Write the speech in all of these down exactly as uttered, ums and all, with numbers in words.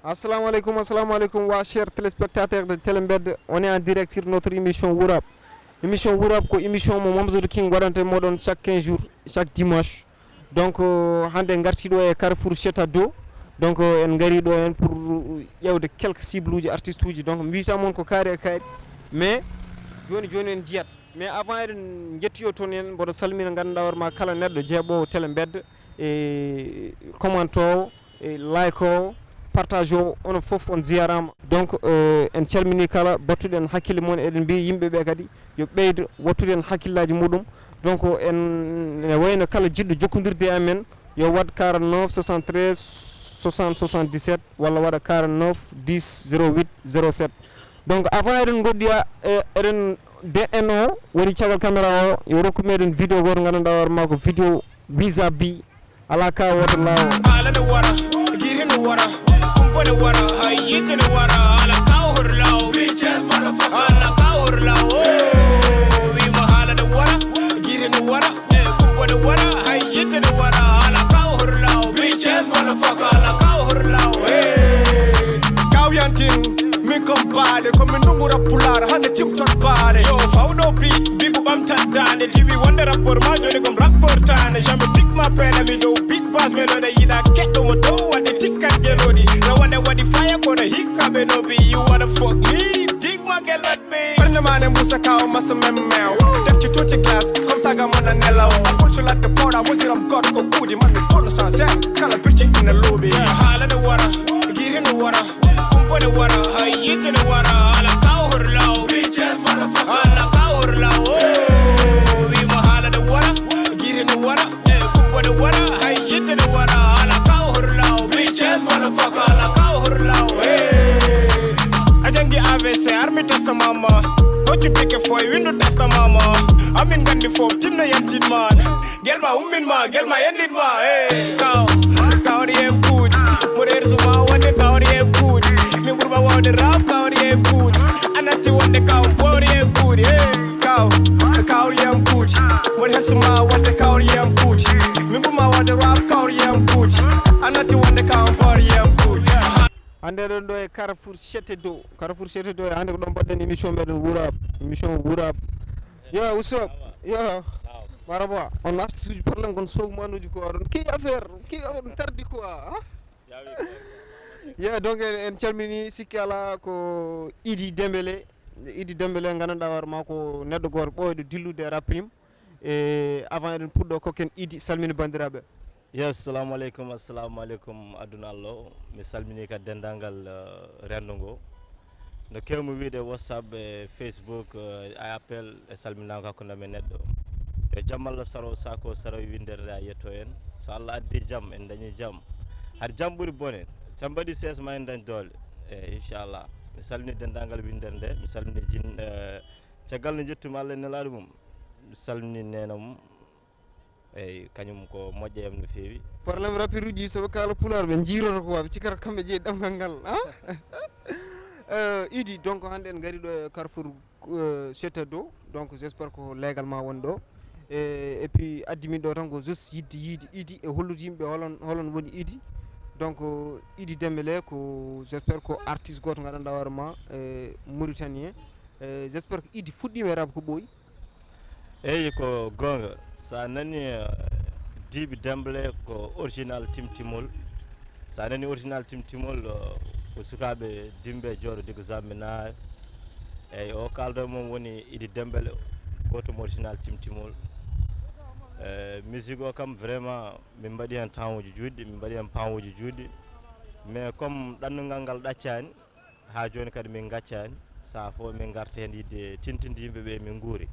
Assalamu aleykum, assalamu aleykum, wa chers téléspectateurs de Télé Mbed. On est en direct sur notre émission Wurab. Émission Wurab ko émission mo Mamzoudu King waɗanta e moɗon chaque quinze jours, chaque dimanche. Donc, euh, hannde en ngartii ɗo e Carrefour Cheta Do. Donc, euh, en ngarii ɗo heen pour ƴeewde quelques cibles uji artistes uji. Donc, mbiyata mon ko kaari e kaari. Mais, jooni, jooni en njiyat. Mais avant eɗen njettoyoo toon heen, mboɗo salmina ngannduɗaa hoore ma kala neɗɗo jeeɓoowo Télé Mbed, e commentoowo, e like o, partage o, onon fof on njiyaama. Donc, euh, en calminii kala, mbattuɗen hakkille mon, eɗen mbiya yimɓe ɓe kadi yo ɓeydo wattude heen hakkillaaji muɗum. Donc, en, ene wayno kala jiɗɗo jokkondirde e amen, yo waɗ quarante-neuf soixante-treize soixante soixante-dix-sept walla waɗa quarante-neuf dix zéro huit zéro sept. Donc, avant eɗen ngoɗɗoya, e, eɗen D N O woni caggal caméra o, yo rokku meɗen vidéo gooto ngannduɗaa hoore ma ko vidéo vis-à-vis. Alaa ka wooto laawol. Haala ne wara, giri ne wara, kumpa ne wara, hay yitte ne wara, ala ka o hor lawo. Bitches, motherfucker. Ala ka o hor lawo. Oh, wi mo haala ne wara, giri ne wara, eh, kumpa ne wara, hay yitte ne wara, ala ka o hor lawo. Bitches, motherfucker, ala ka o hor lawo. Hey. Kawyantin, min kom baade, ko min dungu rap pular, hande cimton baade. Yo, fawɗo bi, bigu ɓamtan daande, tiwi wonde rapport ma, joni kom rapport tane. Jamais pick ma pena, mi dow big bass, me ɗo ɗa yiɗa keɗɗo mo dow, waɗde tikkat gelooɗi. Rawande waɗi faya, kono hikka ɓe no bi, you wanna fuck me, dig ma gelooɗi. Ɓernde ma ne Musa Kaw masa memmew. Def ci tuuti glace, comme ça nga mën a nelaw. Bul ci latte pooɗa, musiram god ko kuuɗi, man mi kono sans zen. Kala birci ina loobi. Haala ne wara, giri ne wara, kumpa ne wara, hay yitte ne wara, ala ka o hor lawo. Bitches, motherfucker. Ala ka o hor lawo. Wi mo haala ne wara, giri ne wara, eh, kumpa ne wara, hay yitte ne wara, ala ka o hor lawo. Bitches, motherfucker, ala ka o hor lawo. Hey. A jangi A V C, armi testa mama. Hoccu bike foy, windu testa mama. Amin gandi fof, tinno yantin man. Gelma ummin ma, gelma yandin ma. Hey, kaw, kawri em kuuji. Mo reer suma wonde kawri em kuuji. Mi ɓurma wawde rap, kawri em kuuji. A natti wonde kaw, kawri em kuuji. Hey, kaw, kawri em kuuji. Mo reer suma wonde kawri em kuuji. Mi ɓurma wawde rap, kawri em kuuji. A natti wonde kaw, kawri em kuuji. Hannde eɗen ɗo e Carrefour Chete Do. Carrefour Chete Do, hannde ko ɗon mbaɗɗen émission meɗen Wurab. Émission Wurab. Yo, what's up? Yo. Maraba. On artiste uji problème kon sow manuji ko oɗon. Ki affaire, ki affaire tardi quoi, hein? Yeah, donc en, en calmini sikki ala ko Idi Dembélé. Idi Dembélé ngannduɗaa hoore ma ko neɗɗo gooto ɓooyɗo dillude e rap rim. E avant eɗen puɗɗo kokken Idi salmini banndiraaɓe. Yes, salamu aleykum, assalamu aleykum aduna Allah o. Mi salmini ka denndaangal, eh, renndo ngo. No keewmi wiide WhatsApp e Facebook, eh, appel e salminaango hakkunde amen neɗɗo. Yo jam Allah saro sako saro e winndere nde a yetto en. So Allah addi jam, en dañi jam. Hade jam ɓuri bone. So en mbaɗi sees ma en dañ doole. E inchallah. Mi salmini denndaangal winndere nde. Mi salmini jin, eh, caggal nde njettumi Allah e nelaaɗo mum. Mi salmini neene mum. Eyyi, kañum ko moƴƴo e am no feewi. Problème rappeur uji, so ɓe kaala pulaar, ɓe jiiroto quoi, ɓe cikkata kamɓe jeyi ɗemngal ngal, ah? Euh, Idi, donc hannde en ngari ɗo e Carrefour, euh, Chete Do, donc j'espère ko leegal ma woni ɗo. E, et puis addi min ɗo tan ko juste yidde yiide Idi e hollude yimɓe holon, holon woni Idi. Donc, euh, Idi Dembélé ko, j'espère ko artiste gooto ngannduɗaa hoore ma, euh, mauritanien. Euh, j'espère ko Idi fuɗɗiima e rap ko ɓooyi. Eyi, ko goonga. So a nani, eh, Diibi Demble ko original Timtimol. So a nani original Timtimol, eh, ko sukaaɓe Dimbe jooɗo digo Zambina. Eyyi, o kaalɗo e mum woni Idi Dembele, gooto mo original Timtimol. Eh, musique o kam vraiment min mbaɗi heen temps uji juutɗi, min mbaɗi heen pan uji juutɗi. Mais comme ɗannungal ngal ɗaccaani, haa jooni kadi min ngaccaani, sahaa fof min ngarta heen yiɗde tintinde yimɓe ɓe min nguuri.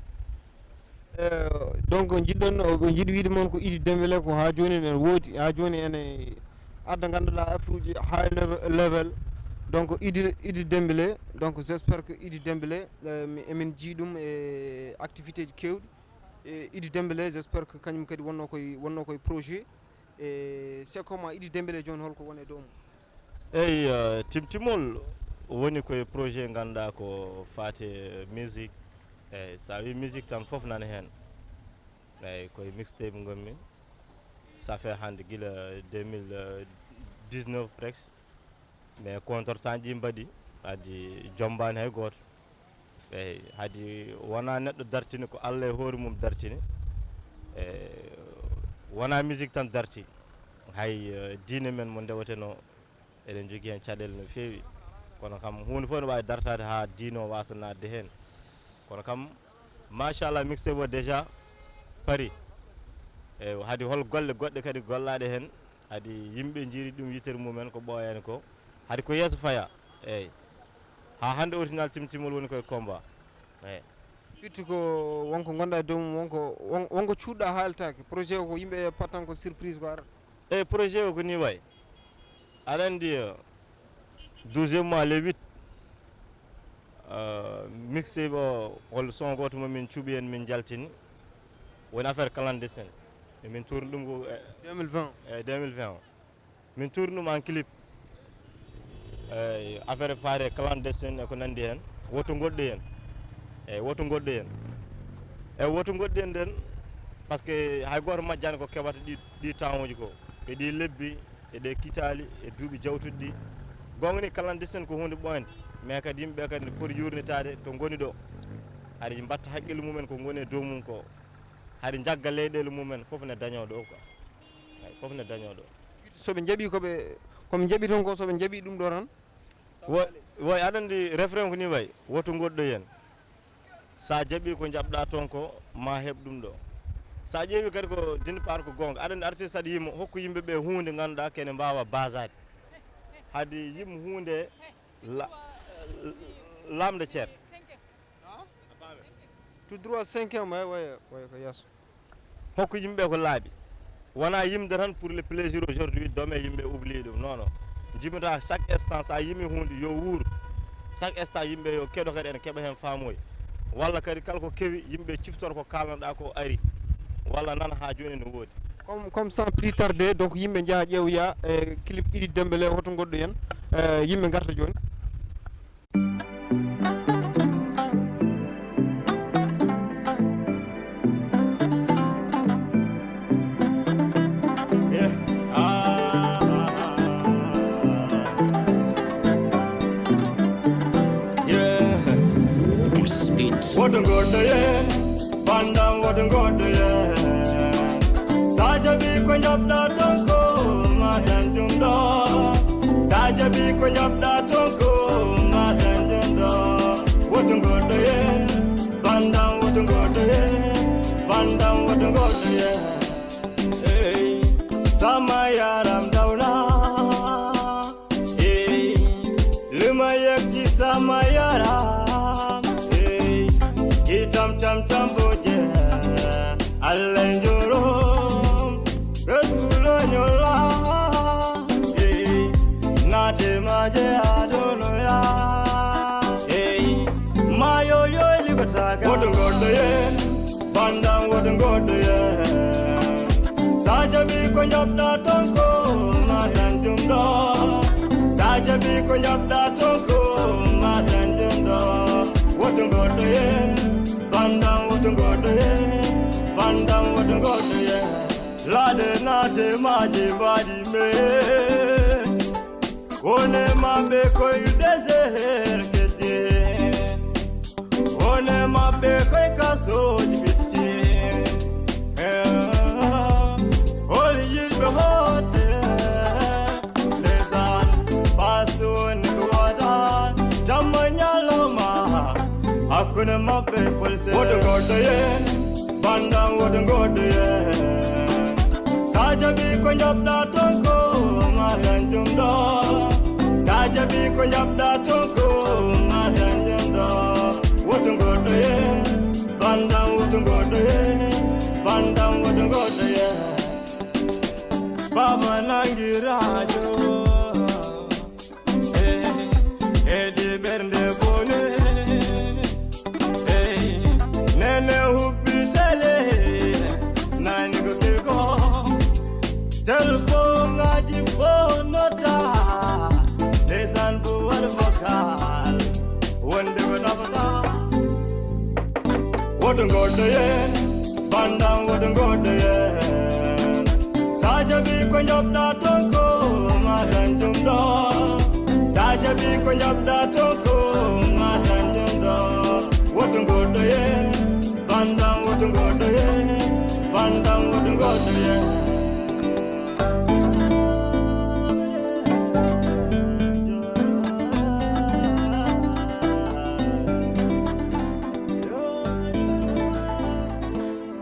Eh, donc, njiɗɗon, o, ɓe njiɗi wiide mon ko Idi Dembele ko haa jooni ene woodi, haa jooni ene adda, ngannduɗaa, affaire uji high level, level. Donc, Idi, Idi Dembele, donc, j'espère que Idi Dembele, eh, mi, emin njii ɗum e activité ji keewɗi. E Idi Dembele, j'espère que kañum kadi wonno koye, wonno koye projet. E c'est comment Idi Dembele jooni, holko woni e dow mum? Eyi, eh, Timtimol woni koye projet ngannduɗaa ko faati e musique. Eyi, so a wii musique tan fof nana heen. Eyi, koye mixtape ngonmi. Ça fait hannde gila deux mille dix-neuf presque. Mais contretemps ji mbaɗi, hadi jombani hay gooto. Eyi, hadi wona neɗɗo dartini, ko Allah e hoore mum dartini. E wona musique tan darti, hay, eh, diine men mo ndeweteno, eɗen jogii heen caɗeele no feewi. Kono kam, huunde fof ne waawi dartaade haa diine o waasa naatde heen. Kono kam, machallah, mixtape o déjà pari. Eyi, hadi hol golle goɗɗe kadi gollaaɗe heen, hadi yimɓe njiiri ɗum yitere mumen ko ɓooyaani ko, hadi ko yeeso faya. Eyi, haa hannde original timtimol woni koye combat. Eyi. Firti ko wonko ngonɗa e dow mum, wonko, won-, wonko cuuɗɗa haaltaake. Projet o ko yimɓe pattan ko surprise ko arata. Eyi, projet o ko ni wayi. Aɗa anndi, euh, douzième mois, le huit, euh, mixtape o, hol son gooto mo min cuɓi heen, min njaltini. Woni affaire clandestine. E min tuurni ɗum ko, eh, deux mille vingt. Eh, deux mille vingt o. Min tuurni ɗum en clip. Eh, affaire faare clandestine e ko nanndi heen. Woto ngoɗɗo heen. Eyi, woto ngoɗɗo heen. Eyi, woto ngoɗɗo heen nden, par ce que hay gooto majjaani ko keɓata ɗi, ɗi temps uji ko, e ɗi lebbi, e ɗe kitaali, e duuɓi jawtuɗi ɗi. Goonga ni, clandestine ko huunde ɓooynde, mais kadi yimɓe ɓe kadi ne poti yuurnitaade to ngoni ɗo. Hari mbatta haqqille mumen ko ngoni e dow mum ko. Hari njagga leyɗeele mumen, fof ne dañoo ɗo quoi. Eyi, fof ne dañoo ɗo. So ɓe njaɓi ko ɓe, ko ɓe njaɓi toon ko, so ɓe njaɓi ɗum ɗo tan? Wo-, woy, aɗa anndi refrain ko ni wayi, woto ngoɗɗo heen. Sa jaɓi ko njaɓɗa toon ko, ma heɓ ɗum ɗo. Sa ƴeewi kadi ko d'une part ko goonga. Aɗa anndi artiste aɗa yimo, hokku yimɓe ɓe huunde ngannduɗaa kene mbaawa basaade. Hadi yim huunde la-, lamde ceer. Tout droit cinquième, way, way, way ko yeeso. Hokku yimɓe ko laaɓi. Wona yimde tan pour le plaisir aujourd'hui, dome yimɓe oublie ɗum. Non, non. Jimata chaque instant, sa yimi huunde, yo wuur. Chaque instant, yimɓe yo keɗo kadi ene keɓa heen faamuya. Walla kadi kala ko kewi, yimɓe ciftora ko kaalnoɗa ko ari. Walla nana ha jooni no woodi. Comme, comme sans plus tarder, donc yimɓe njaha ƴeewoya, eh, clip Idy Dembélé, hoto ngoɗɗo heen, eh, yimɓe ngarta jooni. Yeah. Ah, ah, ah, ah. Yeah. Pulse Beat. Woto ngoɗɗo heen, bandam woto ngoɗɗo heen. Sa jaɓi ko njaɓɗa toon ko, ma dañ ɗum ɗo. Sa jaɓi ko njaɓɗa toon ko, ma dañ ɗum ɗo. Woto ngoɗɗo heen, bandam woto ngoɗɗo heen, bandam woto ngoɗɗo heen. Hey, sama yaram dawla. Hey, lima yekci sama yaram. Hey, itam tam tam boje. Allah njorom, Rasulullah nyola. Hey, nate maje adonoya. Hey, mayo yo ligotaka. Woto ngoɗɗo heen, bandam woto ngoɗɗo heen. Sa jaɓi ko njaɓɗa toon ko, ma dañ ɗum ɗo. Sa jaɓi ko njaɓɗa toon ko, ma dañ ɗum ɗo. Woto ngoɗɗo heen, bandam woto ngoɗɗo heen, bandam woto ngoɗɗo heen. Laaɗe naate maaje mbaɗi mes. Wone maɓɓe koye désert kedde. Wone maɓɓe koye kasooji bitti. Eh, hol yiɗɓe hootde? Ndeysaan, passe woni ko waɗa. Jamma ñalawma, hakkunde maɓɓe polse. Woto ngoɗɗo heen. Bandam woto ngoɗɗo heen. Sa jaɓi ko njaɓɗa toon ko, ma dañ ɗum ɗo. Sa jaɓi ko njaɓɗa toon ko, ma dañ ɗum ɗo. Woto ngoɗɗo heen. Bandam woto ngoɗɗo heen. Bandam woto ngoɗɗo heen. Baba nangi rajo. Hey, heedi ɓernde bone. Hey, nene hubbi tele. Nani ko keko. Telefon ngaji fo nota. Ndeysaan ko waɗa vocal. Wonde ko nafata. Woto ngoɗɗo heen, bandam woto ngoɗɗo heen. Sa jaɓi ko njaɓɗa toon ko, ma dañ ɗum ɗo. Jaɓi ko jaɓɗa to ko ma dañɗon ɗo. Woto ngoɗɗoye, bandam woto ngoɗɗoye, bandam woto ngoɗɗoye.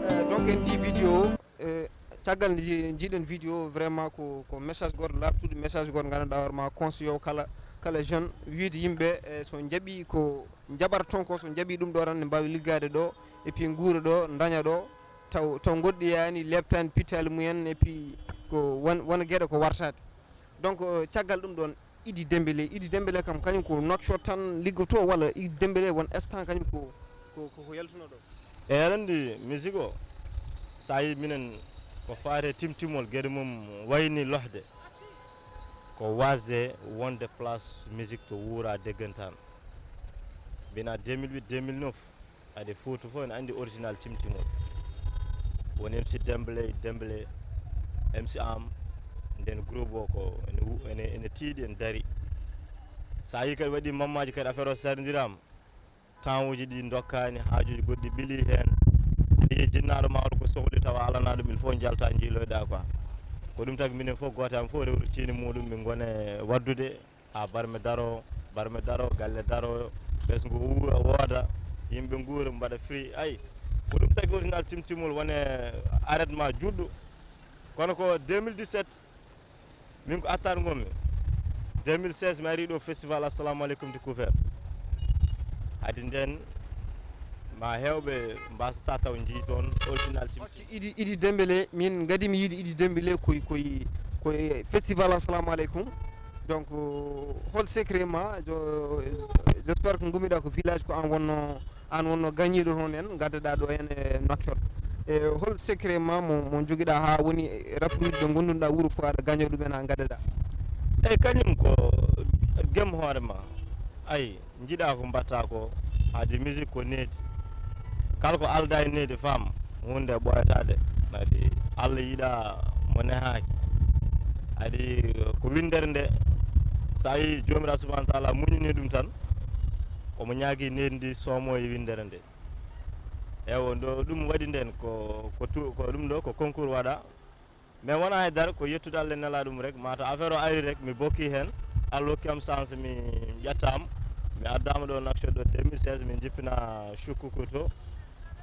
Eh, donc en njii vidéo o, eh, caggal nde nji- njiiɗen vidéo o, vraiment ko, ko message goto laaɓtuɗo, message goto ganduɗa hoore ma conseil o kala, kala jeune wiide yimɓe, eh, so jaɓi ko jaɓata toon ko, so jaɓi ɗum ɗo tan ne mbawi liggade ɗo, et puis guura ɗo, daña ɗo, taw taw goɗɗi yani leptani pittali mumen, et puis ko won won gueɗe ko wartade. Donc, eh, caggal ɗum ɗon, Idi Dembélé, Idi Dembélé kam kañum ko Nouakchott tan liggoto, walla Idi Dembélé won instant kañum ko ko ko, ko yaltuno ɗo? E aɗa anndi musique o, so a yi minen ko faati e timtimol, geɗe mum wayni lohde, ko wasde wonde place musique to wuura deggantaan. Mbina deux mille huit, deux mille neuf, aɗa fowtu fof ene anndi original timtimol. Woni M C Dembélé, Dembélé, M C Am, nden groupe o ko ene wu- ene ene tiiɗi, ene dari. So a yi kadi waɗi mammaaji kadi, affaire o sardiraama, temps uji ɗi dokkaani, haajuuji goɗɗi ɓili heen. Aɗa yiya jinnaaɗo ma walla ko sohli tawa alana ɗum, il faut njalta njiiloyɗa quoi. Ko ɗum tagi minen fof gooto am fof rewru ciini muɗum, min ngone waddude haa barme daro, barme daro, galle daro, ɓesngu wuura wooda, yimɓe nguura mbaɗa free. Ay, ko ɗum tagi original timtimol wone arrêtement juɗɗo. Kono ko deux mille dix-sept, min ko attar ngonmi. Deux mille seize mi ari ɗo festival Assalamu Alaikum de Couvert. Hadi nden ma hewɓe mbasata taw njii toon original timtimol. Idi Idi Dembélé, min gadimi yiide Idi Dembélé koy koy koy festival Assalamu Alaikum. Donc, hol secret ma? J'espère que gumiɗa ko village ko an wonno an wonno gañiiɗo toon en gaddaɗa ɗo en e Nouakchott. E hol secret ma mo mo jogiɗa ha woni rappeluji ɗo gondunoɗa wuuro fof aɗa gaña ɗumen ha gaddaɗa? Eyyi, kañum ko gem hoore ma. Ayi, jiɗa ko mbatta ko, haade musique ko needi. Kala ko alda e needi, faam hunde ɓooyataade. Kadi Allah yiɗa mo nehaaki. Kadi ko winndere nde, so a yi Joomiraaɗo Subhaanahu wa Taala muñini ɗum tan, omo ñaagi needi ndi soomo e winndere nde. Ewo, ɗo ɗum waɗi nden ko ko tu- ko ɗum ɗo ko concours waɗa. Mais wonaa hay dara, ko yettude Allah e Nelaaɗo mum rek. Mataw affaire o ari rek, mi bokki heen. Allah hokki am chance, mi ƴettaama. Mi addaama ɗo Nouakchott ɗo deux mille seize, min njippina Choukoukouto.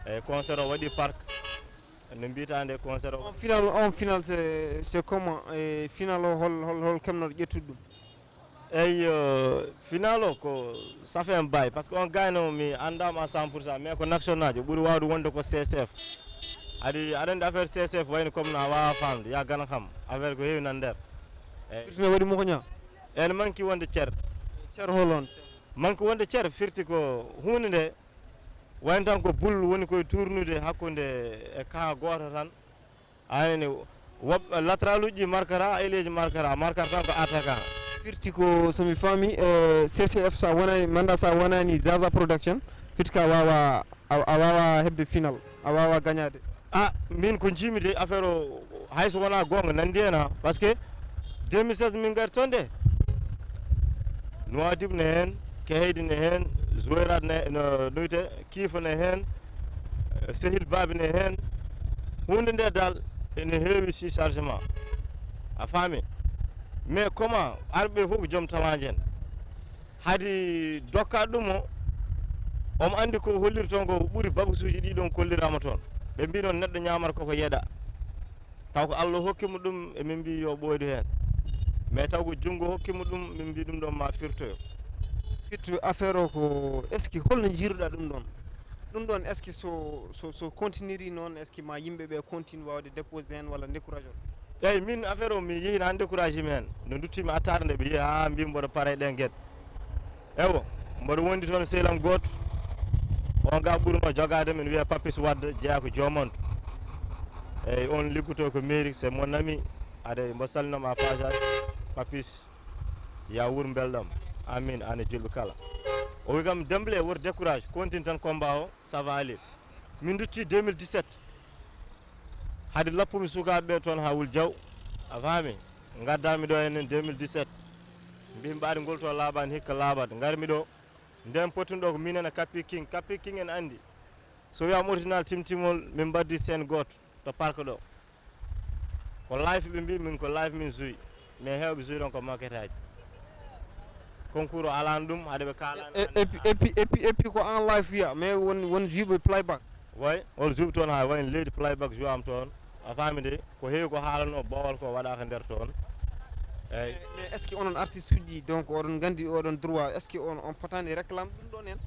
E concert o waɗi parc. No mbiytaa nde concert o? On final, on final, c'est c'est comment? E final o hol hol hol kemnoɗo ƴettude ɗum? Eyyo, final o ko ça fait un bail, parce que on gaynoowo mi anndaama à cent pour cent, mais ko Nouakchott naajo, ɓuri waawde wonde ko C C F. Adi aɗa anndi affaire C C F wayno comme no a waawaa faamde, yaa gana kam, affaire ko heewi nan nder. Eyi. Firti no waɗi mo ko ñaa? Ene manki wonde cer. Cer hol on? Manki wonde cer firti ko huunde nde wayno tan ko bul woni koye tournude hakkunde e kaa gooto tan. Ayni, woɓɓe latéral uji markata, ailier ji markata, markata tan ko attaquant. Firti ko, so mi faami, eh, C C F, sa wonani, manda sa wonani Zaza Production, firti ka wawa, a, a wawa hebde final, a wawa gañade. A, min ko jiimi de, affaire o, hay so wona goonga, nandi hen ha, parce que deux mille seize min ngari toon de. Nouadhibou ne hen, Kehedi ne hen, Zouérate ne, no, no wiyte, Kiifa ne heen, eh, Sehil Baabi ne heen. Huunde nde dal ene heewi si chargement. A faami? Mais comment arɓe fof ko joom talaaji en. Hadi dokka ɗum o, omo anndi ko holliri toon ko ɓuri bagusuuji ɗi ɗoon kolliraama toon. Ɓe mbii noon neɗɗo ñaamata koko yeɗa. Taw ko Allah hokki mo ɗum, emin mbii yo ɓooydu heen. Mais taw ko junngo hokki mo ɗum, min mbii ɗum ɗoon ma firtoyo. Firti affaire o ko, est-ce que holno njiiruɗa ɗum ɗoon? Ɗum ɗoon, est-ce que so, so, so continiri noon, est-ce que ma yimɓe ɓe continue waawde déposé heen walla découragé on? Eeyi, min affaire o mi yehi na découragé mi heen. No nduttiimi attaade nde ɓe yehi haa mbii mboɗo pare ɗeen geɗe. Ewo, mboɗo wondi toon sehil am gooto. On ga ɓurno jogaade min wiya Papis Wade, jeyaa ko Joomanto. Eeyi, on liggoto ko mairie, c'est mon ami. Ade mbo salminama passage, Papis, ya wuur mbelɗam. Amin, aan e julɓe kala. O wi kam, Dembélé, wor décourage, continue tan combat o, ça va aller. Min ndutti deux mille dix-sept. Hade lappumi sukaaɓe ɓe toon haa Wul Diaw. A faami? Ngaddaami ɗo heen deux mille dix-sept. Mbimi ɓaade ngol to laaɓaani, hikka laaɓat. Ngarmi ɗo, nden pottuno ɗo ko minen e Kapi King. Kapi King en anndi. So wiyaama original Timtimol, min mbaddi scène gooto to parc ɗo. Ko live ɓe mbi, min ko live min joué. Mais heewɓe joué ɗon ko maquette aji. Concours o alaano ɗum, hade ɓe kaalaani. E, et puis, et puis, et puis, et puis ko en live wiya, mais won, won joué playback. Way, hol joué toon haa wayno leydi playback joué am toon. A faami de, ko heewi ko haalanoo boowal ko waɗaaka nder toon. Eeyi. Mais, mais est-ce que onon artiste uji, donc oɗon nganndi oɗon droit, est-ce que on, on potaani réclame ɗum ɗon en?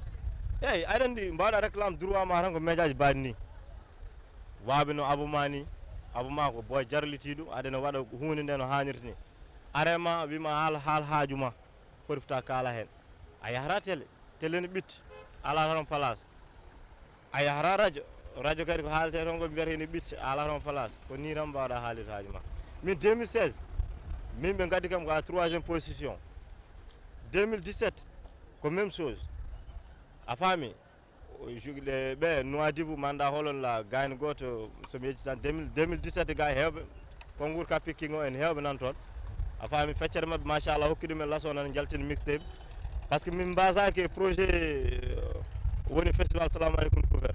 Eeyi, aɗa anndi mbaɗa réclame droit ma tan ko médiaji mbaɗi ni. Waɓe no Abou Ma ni, Abou Ma ko boy jarlitiiɗo, aɗa ene waɗa huunde nde no haanirta ni. Arema wima haal, haal haaju ma, foti fota kaala heen. A yahata télé, télé ne ɓitta, ala tan place. A yahata radio, radio kadi ko haalete toon ko mbiyata ene ɓitta, ala tan place. Ko ni tan mbawɗa haalirde haaju ma. Min deux mille seize, min ɓe ngaddi kam ko à troisième position. Deux mille dix-sept, ko même chose. A faami? O jugi ɗe ɓe Nouadhibou, manda holon la gaañ gooto, so mi yejjitan deux mille, deux mille dix-sept ga heewɓe, concours Kapi King o en heewɓe nan toon. A faami, feccere maɓɓe, machallah, hokki ɗumen laso nan jaltin mixtape. Parce que min mbasaki e projet, euh, woni festival Salamu Aleykum Couvert.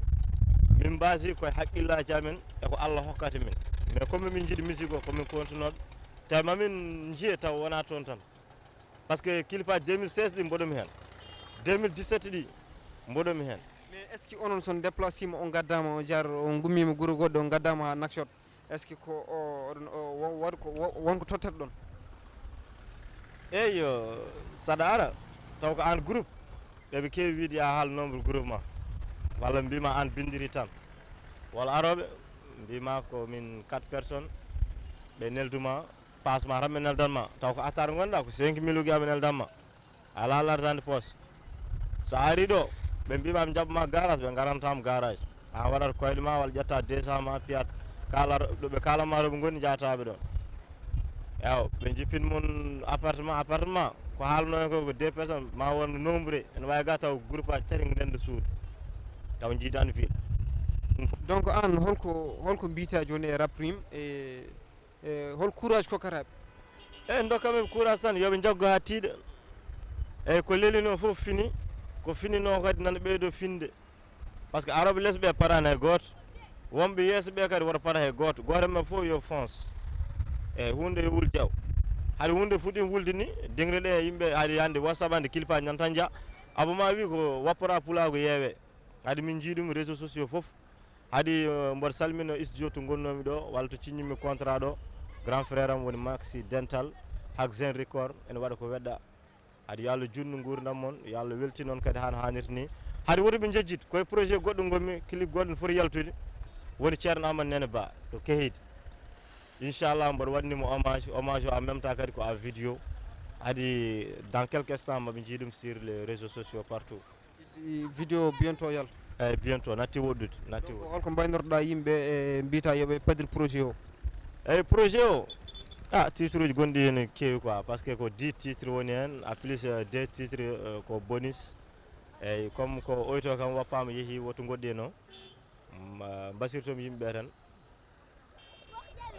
Min mbasi koye haqqillaji amen e ko Allah hokkata min. Mais comme min jiiɗi musique o, ko min kontunoɓe. Tawi ma min jiye taw wona toon tan. Parce que clip aji deux mille seize ɗi mboɗomi heen. Deux mille dix-sept ɗi mboɗomi heen. Mais est-ce que onon son déplacé ma, on gaddama, on jar, on gummima guro goɗɗo, on gaddama ha Nouakchott? Est-ce que ko o, oɗon, o, wo-, won ko, wo-, won ko tottat ɗon? Eyyo, saɗa ara, taw ko an groupe, ɓeɓe kewi wiide ya haal nombre groupe ma. Walla mbima an bindiri tan. Walla aroɓe, mbima ko min quatre personnes, ɓe nelduma, passe ma tan ɓe neldan ma. Taw ko attar gonɗa, ko cinq mille uji ɓe neldan ma. Ala l'argent de poche. So a ari ɗo, ɓe mbima ɓe jaɓɓa ma garage, ɓe garanta ma garage. A waɗat koyɗe ma walla ƴetta deux cents ma piyat. Kala ɗo ɓe kala ma ɗo ɓe ngoni jataɓe ɗo. Ewa, ɓe jippin mon appartement, appartement. Ko haalno en ko, ko deux personnes, ma won nombre. Ene wawi ga taw groupe aji tati ndenda suudu. Taw jiidani fiil. Ɗum fof. Donc an, holko, holko mbita joni e Rap Rim e E hol courage kokkataɓe? E dokkaɓe courage tan, yoɓe jaggo ha tiiɗa. Eyyi, ko lelino fof fini, ko finino kadi nana ɓeydo finde. Parce que aroɓe les ɓe parani hay goto. Wonɓe yeeso ɓe kadi woto para hay goto. Goto men fof yo fonce. Eyyi, hunde yo wul jaw. Hari hunde fuɗɗi wulde ni, dingre ɗe yimɓe hari hande WhatsApp hande kilipaji nan tan jaa. Abo ma wi ko wappora pulago yeewe. Hade min jii ɗum réseaux sociaux fof. Hade, eh, mboɗo salmina studio to ngonnomi ɗo, walla to ciññimi contrat ɗo. Grand frère am woni Maxi Dental, Haxen Record, ene waɗa ko weɗɗa. Hade yo Allah junnu nguurndam mon, yo Allah weltin on kadi han hanirta ni. Hade woto ɓe jejjit, koye projet goɗɗo ngonmi, clip goɗɗo ne foti yaltude. Woni Ceerno Amadou Nene Ba, to Kehidi. Inchallah, mboɗo waɗnimo hommage, hommage o en même temps kadi ko à vidéo. Hade dans quelques instants, maɓe jii ɗum sur les réseaux sociaux partout. Si vidéo bientôt yal. Eyyi, bientôt, natti woɗɗude, natti. Donc, woɗɗude. Holko mbaynortoɗa yimɓe e mbita yoɓe padir projet o? Eyyi, projet o, ah, titre uji gonɗi hene kewi quoi, parce que ko dix titres woni hen, à plus, euh, deux titres, euh, ko bonus. Eyyi, comme ko oyto kam wappama yeehi woto goɗɗi e no. Mm, ah, mbasirtomi yimɓe tan.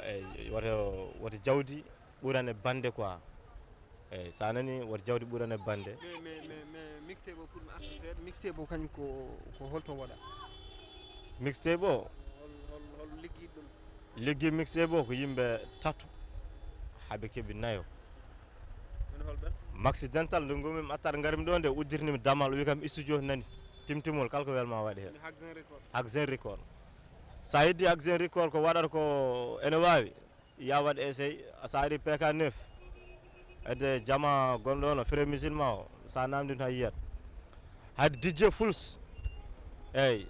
Eyyi, woto, woto jawdi ɓurane bande quoi. Eyyi, sa nani woto jawdi ɓurane bande. Mais, mais, mais, mais mixtape o pour mi arta seeɗa, mixtape o kañum ko, ko holto waɗa? Mixtape o? Hol, hol, hol liggi ɗum? Liggi mixtape o ko yimɓe tato haɓe keɓi nayo. Min hol ɓen? Maxi Dental, nde ngomimi attar ngarmi ɗo nde, uddirnimi damal, o wi kam studio nani. Timtimol, kala ko welma waɗi hen. Haxen Record. Haxen Record. Sa heddi Haxen Record ko waɗata ko ene wawi. Ya waɗ essai, sa ari P K neuf. Hedde jama gonɗo no frère musulman o, sa namdi tan yiyat. Hade D J Fools. Eyyi.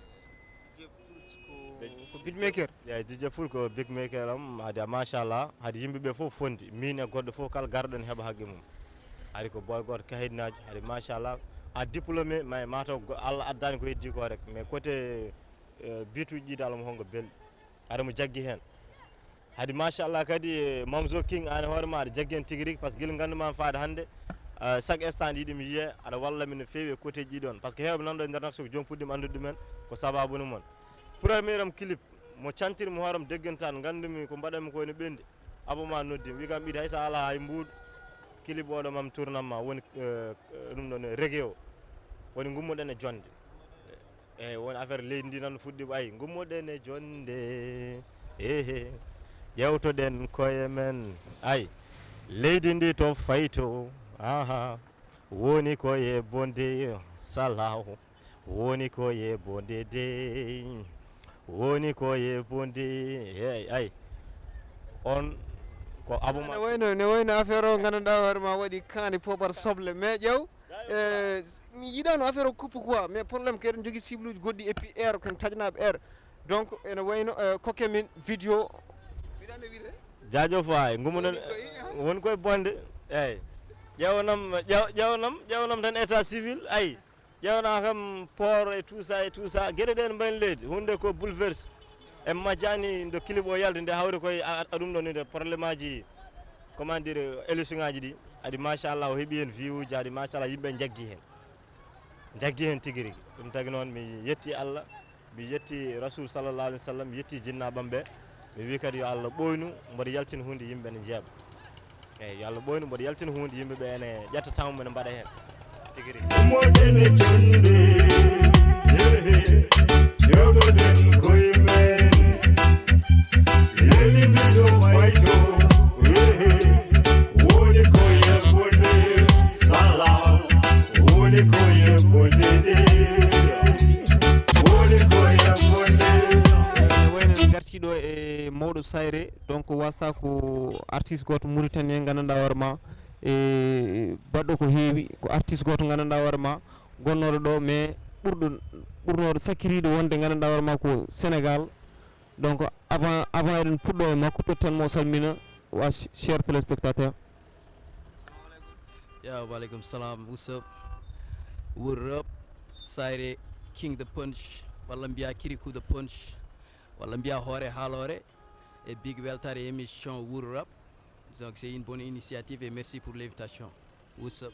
D J Fools ko, ko beatmaker? Eyyi, D J Fools ko beatmaker am, hade machallah, hade yimɓe ɓe fof fondi, min e goɗɗo fof kala garɗo ne heɓa haqqe mum. Hade ko boy goto kahidinaji, hade machallah, a diplômé, mais mataw go-, Allah addani ko heddi ko rek, mais côté, euh, beatuji ɗi dal mo hongo belɗi. Hade mo jaggi hen. Hade machallah kadi, eh, Mamzo King, an e hoore ma aɗa jaggi hen tigi rigi, par ce que guila ganduma faade hande, eh, chaque instant ɗi ɗum yiye, aɗa walla min no feewi e côté ji ɗon. Par ce que heewɓe nanɗo e nder nak, so ko joom puɗɗi ɗum anndude ɗumen, ko sababu no mon. Premier am clip, mo cantiri mo hooram deggantaan, ngandumi ko mbaɗanmi ko ene ɓendi. Abo ma noddi, wi kam ɓiɗi hay sa ala hay mbuuɗu. Clip oɗo mam tournamma woni, eh, ɗum ɗon reggae o. Woni ngummoɗen e jonde. Eyi, woni affaire leydi ndi nan fuɗɗi, ay, ngummoɗen e jonde. Ehe. Ƴewtoɗen koye men. Ay, leydi ndi to fayto. Aha. Woni koye bonde salaw. Woni koye bonde dey. Woni koye bonde. Hey, ay. On ko Abu ne wayno, ne wayno affaire o gandanɗa hoore ma waɗi kani pobar soble mais ƴew. Eh, mi yiɗano affaire o coupe quoi, mais problème ko eɗen jogui cible uji goɗɗi et puis heure ken tajnaɓe heure. Donc ene wayno, eh, kokke min vidéo. Mbiɗa ande wiyde. Jaajëf waay, ngumuɗen. Woni koye bonde. Eyyi. Ƴeewanam, ƴeew-, ƴeewanam, ƴeewanam tan état civil, ay. Ƴeewna kam port et tout ça et tout ça. Geɗe ɗen mbayni leydi. Hunde ko bouleverse. En majjani ndo clip o yalti nde hawri koye a, a ɗum ɗo ni nde problème aji, comment dire, élection ngaji ɗi. Aɗi machallah o heɓi hen view uji, aɗi machallah yimɓe jaggi hen. Jaggi hen tigi rigi. Ɗum tagi noon mi yetti Allah. Mi yetti Rasul sallallahu alaihi wasallam, mi yetti jinnaaɓam ɓe. Mi wi kadi yo Allah ɓooynu, mboɗo yaltina huunde yimɓe ne njeeɓa. Eyyi, yo Allah ɓooynu, mboɗo yaltina huunde yimɓe ɓe ene ƴetta temps mum ene mbaɗa heen. Tigi rigi. Ummoɗen e jonde, he, he. Ƴewtoɗen koye men. Leydi ndi to fayto, he, he. Woni koye bonde, salaw. Woni koye bonde de. Woni koye bonde. Ene wayno en ngartii ɗo e mawɗo Sayre, donc wasta ko artiste gooto Mauritanie, nganndanɗaa hoore ma, e baɗɗo ko heewi, ko artiste gooto nganndanɗaa hoore ma, gonnooɗo ɗo, mais ɓurɗo, ɓurnooɗo sakkiriiɗo wonde nganndanɗaa hoore ma ko Sénégal. Donc avant, avant eɗen puɗɗo e makko, tottan mo salmina wa ch-, cher téléspectateur. Ya, waleykum salam. What's up? What up? Sayre, King the Punch, walla mbiya Kirikou the Punch, walla mbiya Hoore Haaloore. E big weltare émission Wuro Rap. Donc c'est une bonne initiative et merci pour l'invitation. What's up?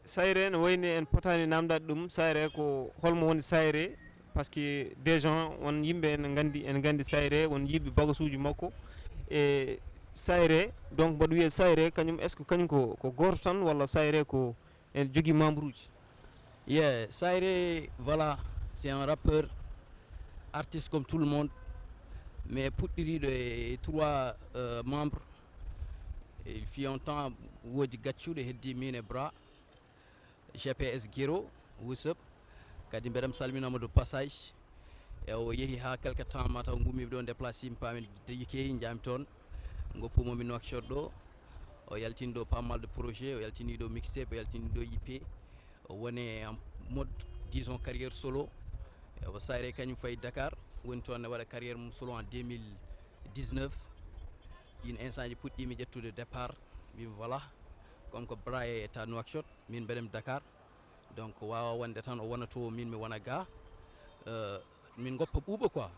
Sayre, no wayni en potani namdade ɗum, Sayre ko holmo woni Sayre? Parce que des gens, won yimɓe ene nganndi, ene nganndi Sayre, won yiiɓe bagasuuji makko e Sayre. Donc mboɗo wiya Sayre kañum, est ce que kañum ko, ko gooto tan walla Sayre ko ene jogii membre uji? Yeah, Sayre, voilà, c'est un rappeur, artiste comme tout le monde, mais puɗɗiriiɗo e trois, euh, membres. Il fut un temps, woodi gaccuɗo, heddi min e Bra, G P S Guiro, what's up? Kadi mbeɗa mo salminama de passage. E o yehi ha quelque temps, mataw ngummi ɗo, déplacé mi paami de yikeyi, njami toon. Ngoppumo mi Nouakchott ɗo. O yaltini ɗo pas mal de projet, o yaltini ɗo mixtape, o yaltini ɗo E P. O woni en mode, disons, carrière solo. E o Sayre kañum fayi Dakar, woni toon ne waɗa carrière mum solo en deux mille dix-neuf. Ɗin instant ji puɗɗimi ƴettude départ. Mbimi voilà, comme ko Bra e ta Nouakchott, min mbeɗemi Dakar. Donc wawa wonde tan o wona to, min mi wona ga. Euh, min goppa ɓuuɓa quoi.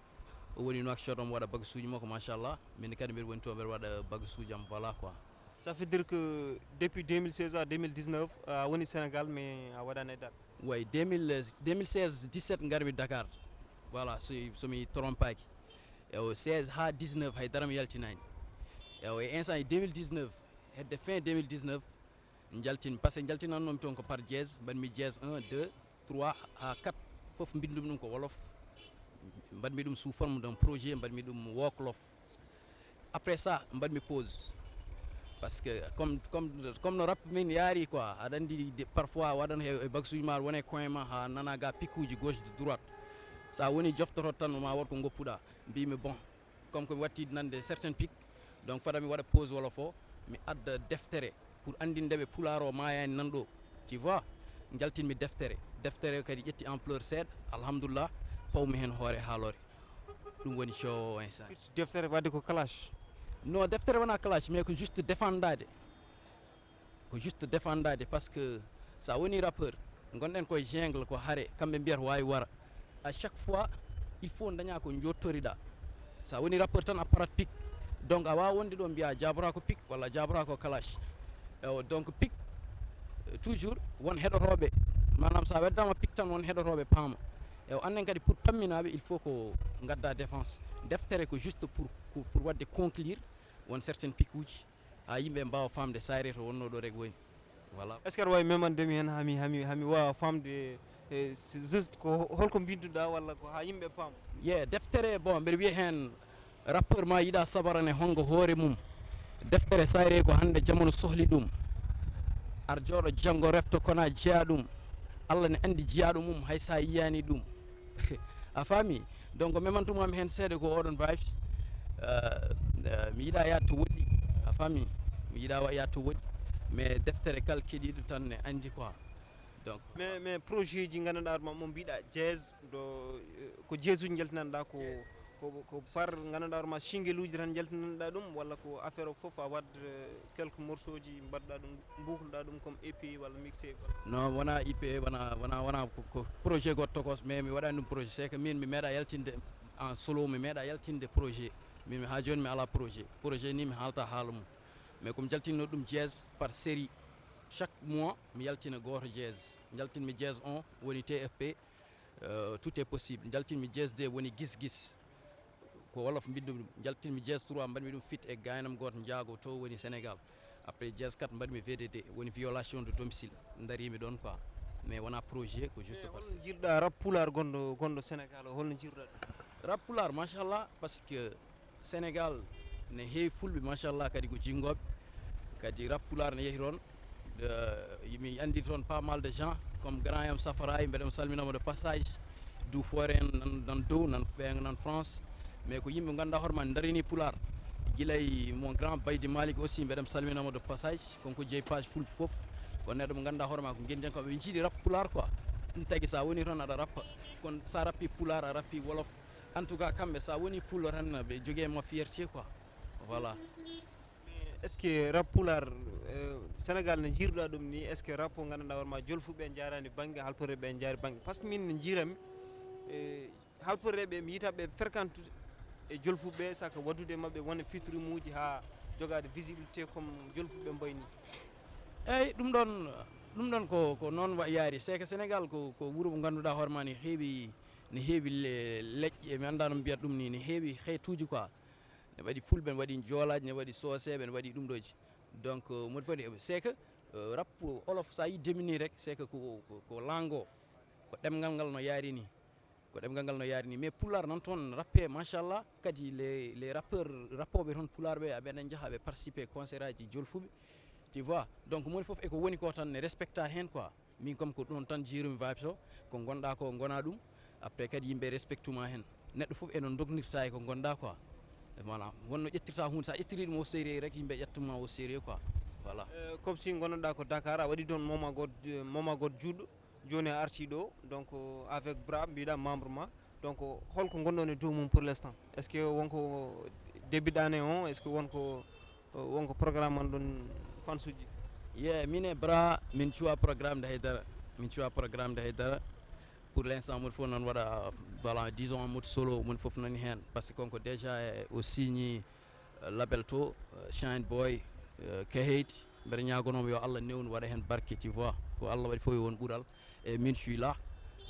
O woni Nouakchott, omo waɗa bagasuuji makko, machallah. Min kadi mbeɗa woni to, mbeɗa waɗa bagasuuji am, voilà quoi. Ça veut dire que depuis deux mille seize à deux mille dix-neuf, a woni Sénégal, mais a waɗani e date? Way, deux mille, deux mille seize, dix-sept ngarmi Dakar. Voilà, so, so mi trompaki. E o seize ha dix-neuf hay dara mi yaltinani. E o e instant e deux mille dix-neuf, hedde fin deux mille dix-neuf, njaltin, parce que njaltinannomi toon ko par dièse, mbaɗmi dièse un, deux, trois, ha quatre, fof mbindumi ɗum ko wolof. Mbaɗmi ɗum sous forme d'un projet, mbaɗmi ɗum woklof. Après ça, mbaɗmi pause. Parce que comme, comme, comme no rap min yaari quoi, aɗa andi de, parfois waɗan he, he bagsuji ma, aɗa wona e coin ma, ha nana ga pikuji gauche de droite. Sa woni joftoto tan, ma wot ko goppuɗa. Mbimi bon, comme ko mi watti nande certains pics, donc fada mi waɗa pause wolof o, mi adda deftere pour andinde ɓe pulaar o mayani nan ɗo. Tu vois, jaltinmi deftere. Deftere kadi ƴetti ampleur seeɗa, alhamdulillah, pawmi hen hoore haalore. Ɗum woni show o instant. Deftere wadde ko clash? Non, deftere wona clash, mais ko juste défendade. Ko juste défendade, parce que sa woni rappeur, gonɗen koye jungle, ko hare, kamɓe mbiyata wawi wara. À chaque fois, il faut daña ko jottoriɗa. Sa woni rappeur tan a parat pic. Donc a wawa wonde ɗo mbiya jabora ko pic walla jabora ko clash. Ewo, donc pic, euh, toujours won heɗotoɓe. Manam sa weddama pic tan won heɗotoɓe paama. Ewo, annen kadi pour tamminaɓe, il faut ko gadda défense. Deftere ko juste pour, pour, pour wadde conclure won certaines pic uji. ha yimɓe mbawa famde sayre to wonno ɗo rek woni. Voilà. Est ce que aɗa wawi memande mi hen hami hami hami wawa famde, e, juste ko holko mbinduɗa walla ko ha yimɓe paam? Ye, deftere, bon, mbeɗa wiya hen rappeur ma yiɗa sabarane hongo hoore mum. Deftere sayre ko hande jamanu sohli ɗum. Ar jooɗo janngo refto kona jeya ɗum. Allah ne andi jiyaɗo mum hay sa yiyani ɗum. A faami? Donc memantumami hen seeɗa ko oɗon vibes. Euh, euh, mi yiɗa yaade to woɗɗi. A faami? Mi yiɗa wa- yaade to woɗɗi. Mais deftere kala keɗiɗo tan ne andi quoi. Donc Mais mais projet ji ganduɗa ma mo mbiɗa jazz do, eh, ko jazz uji jaltinanɗa ko ko ko par ganduɗa ma single uji tan jaltinanɗa ɗum walla ko affaire o foof a wad, eh, quelques morceaux ji mbaɗɗa ɗum, mbukluɗa ɗum comme E P walla mixtape walla? Non, wona E P, wona wona wona ko- ko projet goɗɗo tokos, mais mi waɗani ɗum projet. C'est que min mi meeɗa yaltinde en solo, mi meeɗa yaltinde projet. Min mi ha joni mi ala projet. Projet ni mi haalta haala mum. Mais komi jaltinno ɗum jazz par série. Chaque mois mi yaltina goto jazz. Jaltinmi jazz on woni T F P, euh, tout est possible. Jaltinmi jazz de woni gis gis. Ko wolof mbindu ɗum. Jaltinmi jazz trois, mbaɗmi ɗum fit e gaynam goto njaago to woni Sénégal. Après jazz quatre mbaɗmi V D D, woni violation de domicile. Darimi ɗon quoi. Mais wona projet, ko juste Eh, parce holno jiiruɗa rap pulaar gonɗo gonɗo Sénégal o, holno jiiruɗa ɗum? Rap pulaar, machallah, parce que Sénégal ne heewi fulɓe, machallah, kadi ko jinngooɓe. Kadi rap pulaar ne yehi toon. Euh, mi anndi toon pas mal de gens comme grand yam Safaraay, mbeɗa mo salminamo de passage. Dufoore en nan, nan dow, nan ɓeynga nan France. Mais ko yimɓe ngannduɗaa hoore ma darini pulaar. Gila e mon grand Baydi Malik aussi, mbeɗa mo salminamo de passage. Konko jeyi page fulɓe fof. Ko neɗɗo mo ngannduɗaa hoore ma ko ngenndiyankooɓe, ɓe njiɗi rap pulaar quoi. Ɗum tagi sa woni toon aɗa rappa. Kono sa rappi pulaar, a rappi wolof. En tout cas, kamɓe sa woni pullo tan ɓe jogi e ma fierté quoi. Voilà. Est ce que rap pulaar, eh, Sénégal no jiiruɗa ɗum ni, est ce que rap o ganduɗa hoore ma jolfuɓe jarani banggue, halpore ɓe jaari banggue? Par ce que min no jiirami, eh, halpore ɓe mi yita ɓe fréquentude e jolfuɓe saka waddude e mabɓe wona featuring uji ha jogade visibilité comme jolfuɓe mbayni. Eyyi, ɗum ɗon, ɗum ɗon ko ko noon wa- yaari. C'est que Sénégal ko ko wuro mo ngannduɗaa hoore ma ne heewi, ne heewi le- leƴƴe, mi anndaa no mbiyat ɗum ni, ne heewi xeetuuji quoi. Ne waɗi fulɓe, ne waɗi joolaaji, ne waɗi sooseeɓe, ne waɗi ɗum ɗoji. Donc euh, moni foti c'est que euh, rap olof sa yi demini rek, c'est que ko ko- ko lango, ko ɗemngal ngal no yaari ni. Ko ɗemngal ngal no yaari ni, mais pulaar nan toon rappe machallah. Kadi les les rappeurs, rappooɓe toon pulaar ɓe aɓe enen njaha ɓe participe concert aji jolfuɓe. Tu vois? Donc moni fof eko woni ko tan ne respecta heen quoi. Min comme ko ɗum tan jiirumi vibes o, ko gonɗa ko gona ɗum. Après kadi yimɓe respectuma heen. Neɗɗo fof eno dognirta e ko gonɗa quoi. Voilà, wonno ƴettirta hunde, sa ƴettiri ɗum au sérieux rek yimɓe ƴettuma au sérieux quoi. Voilà. Eh, comme si gonnoɗa ko Dakar, a waɗi toon moment goto, moment goto juɗɗo, joni a arti ɗo, donc avec Bra mbiɗa membre ma, donc holko gonɗon e dow mum pour l'instant? Est ce que wonko début d'année on, est ce que wonko wonko programme an ɗon fansuji? Ye, min e Bra min cuwa programme de haydara. Min cuwa programme de haydara. Pour l'instant mon fof noon waɗa, voilà, disons en mode solo, mon fof nani heen parce que konko déjà o signi label to, euh, Shine Boy, euh, Kahate. Mbeɗa ñagonomo yo Allah newnu waɗa heen barke, tu vois. Ko Allah waɗi fof yo won ɓural. E min suis là.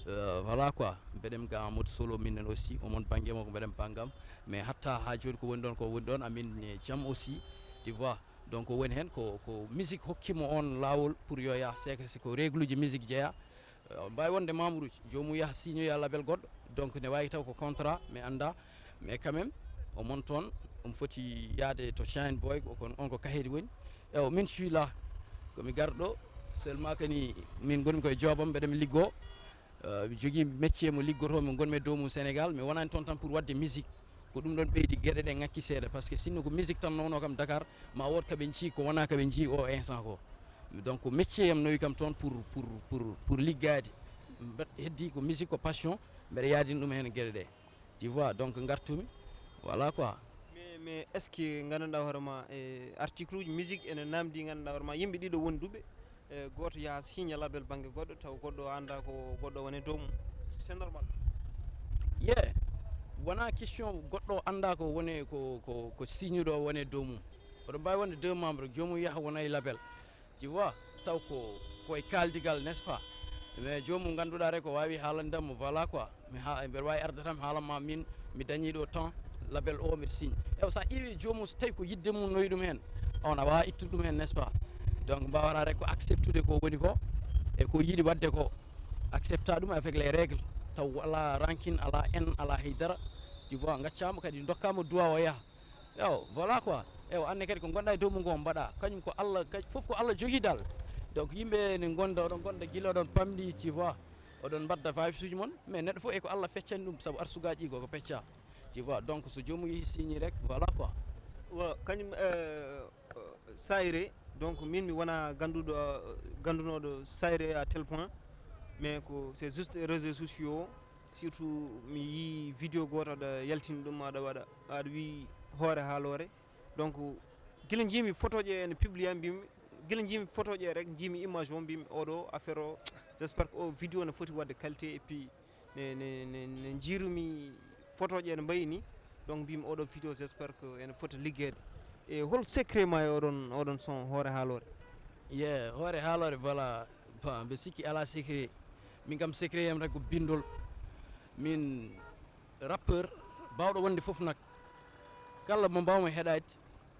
Euh, voilà quoi. Mbeɗem ga en mode solo minen aussi, omon bangge mo ko mbeɗem banggam. Mais hatta ha joni ko woni ɗon ko woni ɗon amin e jam aussi, tu vois. Donc ko woni heen ko ko musique hokkimo on laawol pour yo yah, c'est que c'est ko règle uji musique jeeya. Euh, mbawi wonde membre uji, jomum yaha signoya label goɗɗo. Donc ne wawi taw ko contrat mi anda. Mais quand même omon toon, omo foti yaade to Shine Boy, ko on ko Kahedi woni. Ewo min suis là. Komi garɗo seulement kani min gonmi koye joobam, mbeɗami liggo. Euh, mi jogui métier mo liggotomi, gonmi e dow mum Sénégal. Mi wonani toon tan pour wadde musique. Ko ɗum ɗon ɓeydi gueɗe ɗe ngakki seeɗa parce que sinno ko musique tan nawno kam Dakar, ma wood kaɓe jii ko wona kaɓe jii o instant ko. Donc métier yam nawi kam toon pour pour pour pour liggade. Mbeɗa heddi ko musique ko passion, mbeɗa yaadini ɗum heen gueɗe ɗe. Tu vois, donc gartumi. Voilà quoi. Mais mais est ce que ganduɗa hoorema e article uji musique ene namdi ganduɗa hoorema yimɓe ɗiɗo wonduɓe, e goto yaha signa label banggue goɗɗo taw goɗɗo anda ko goɗɗo woni dow mum? C'est normal. Ye, wona question goɗɗo anda ko woni ko ko ko signuɗo woni dow mum. Oɗo mbawi wonde deux membres, jomum yaha wona e label. Tu vois, taw ko koye kaldigal, n'est-ce pas? Mais jomum ganduɗa rek o wawi haalandam mo, voilà quoi. Mi ha mbeɗa wawi arde tan mi haalanma min mi dañi ɗo temps label o mbiɗa signe. Ewa sa ƴeewi jomum so tawi ko yidde mum nawi ɗum hen, on a wawa ittude ɗum hen, n'est-ce pas? Donc mbawata rek ko acceptude ko woni ko, e ko yiɗi wadde ko, accepta ɗum avec les règles, taw ala rancune, ala haine, ala haydara, tu vois, gaccama kadi dokkama duwa o yaha. Ewa, voilà quoi. Ewa, anne kadi ko gonɗa e dow mum ko mbaɗa, kañum ko Allah, ka- fof ko Allah jogi dal. Donc yimɓe ne gonda, oɗon gonda gila oɗon pamɗi, tu vois, oɗon mbadda vibes uji mon, mais neɗɗo fof e ko Allah feccani ɗum, saabu arsugaji ɗi koko pecca, tu vois. Donc so joomum yeehi signi rek, voilà quoi. Wa kañum euh, euh, Sayre, donc min mi wona ganduɗo euh, gandunoɗo Sayre à tel point, mais ko c'est juste les réseaux sociaux, surtout mi yi vidéo goto aɗa yaltini ɗum, aɗa waɗa, aɗa wi hoore haalore. Donc gila jimi photoje ene publia, mbimi gila jimi photoje rek, jimi image o, mbimi oɗo affaire o, j'espère que o vidéo ne foti wadde qualité, et puis ne, ne, ne, ne jiirumi photoje ene mbayi ni. Donc mbimi oɗo vidéo, j'espère que ene foti liggeede. E hol secret ma e oɗon oɗon son hoore haalore? Ye hoore haalore, voilà. Bon, mbe sikki ala secret. Min kam secret yam tan ko bindol. Min rappeur bawɗo wonde fof nak, kala mo mbawmi heɗade,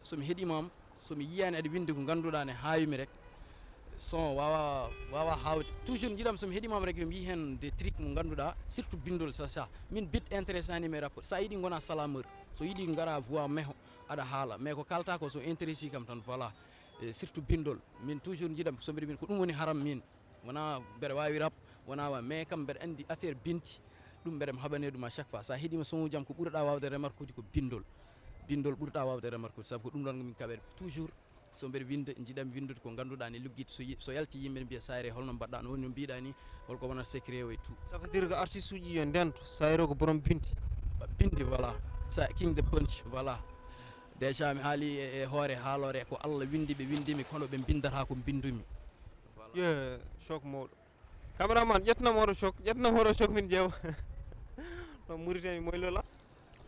somi heɗima am, somi yiyani aɗa windi ko ganduɗa ne haawi mi rek, son wawa wawa hawde. Toujours jiɗam somi heɗima am rek, yomi yi hen des trucs mo ganduɗa, surtout bindol. Sa sa min bit intéressani mi rapport, sa yiɗi gona salameur, so yiɗi gara voix meho, aɗa haala, mais ko kalta ko so intéresse kam tan, voilà. E surtout bindol, min toujours jiɗam, so mbiɗa min ko ɗum woni haram min. Wona mbeɗa wawi rap, wona wa, mais kam mbeɗa andi affaire binti, ɗum mbeɗa mi haɓane ɗum à chaque fois. Sa heɗima son jam, ko ɓurɗa wawde remarque uji ko bindol. Bindol ɓurɗa wawde remarque uji, saabu ko ɗum ɗon min kaɓe toujours. So mbeɗa winde, jiɗam windude ko ganduɗa ne luggiti, so yi- so yalti yimɓe ne mbiya Sayre holno mbaɗɗa, no woni no mbiɗa ni, holko wona secret o et tout. Ça veut dire que artiste uji yo ndento, Sayre ko borom binti. Bindi, voilà. Sa king the punch, voilà. Déjà mi haali e e hoore haalore, ko Allah windi ɓe windimi, kono ɓe mbindata ko mbindumi. Voilà. Ye, choc mawɗo. Cameraman, ƴettanam hoto choc, ƴettanam hoto choc min ƴeewa. No Mauritanie moy lola.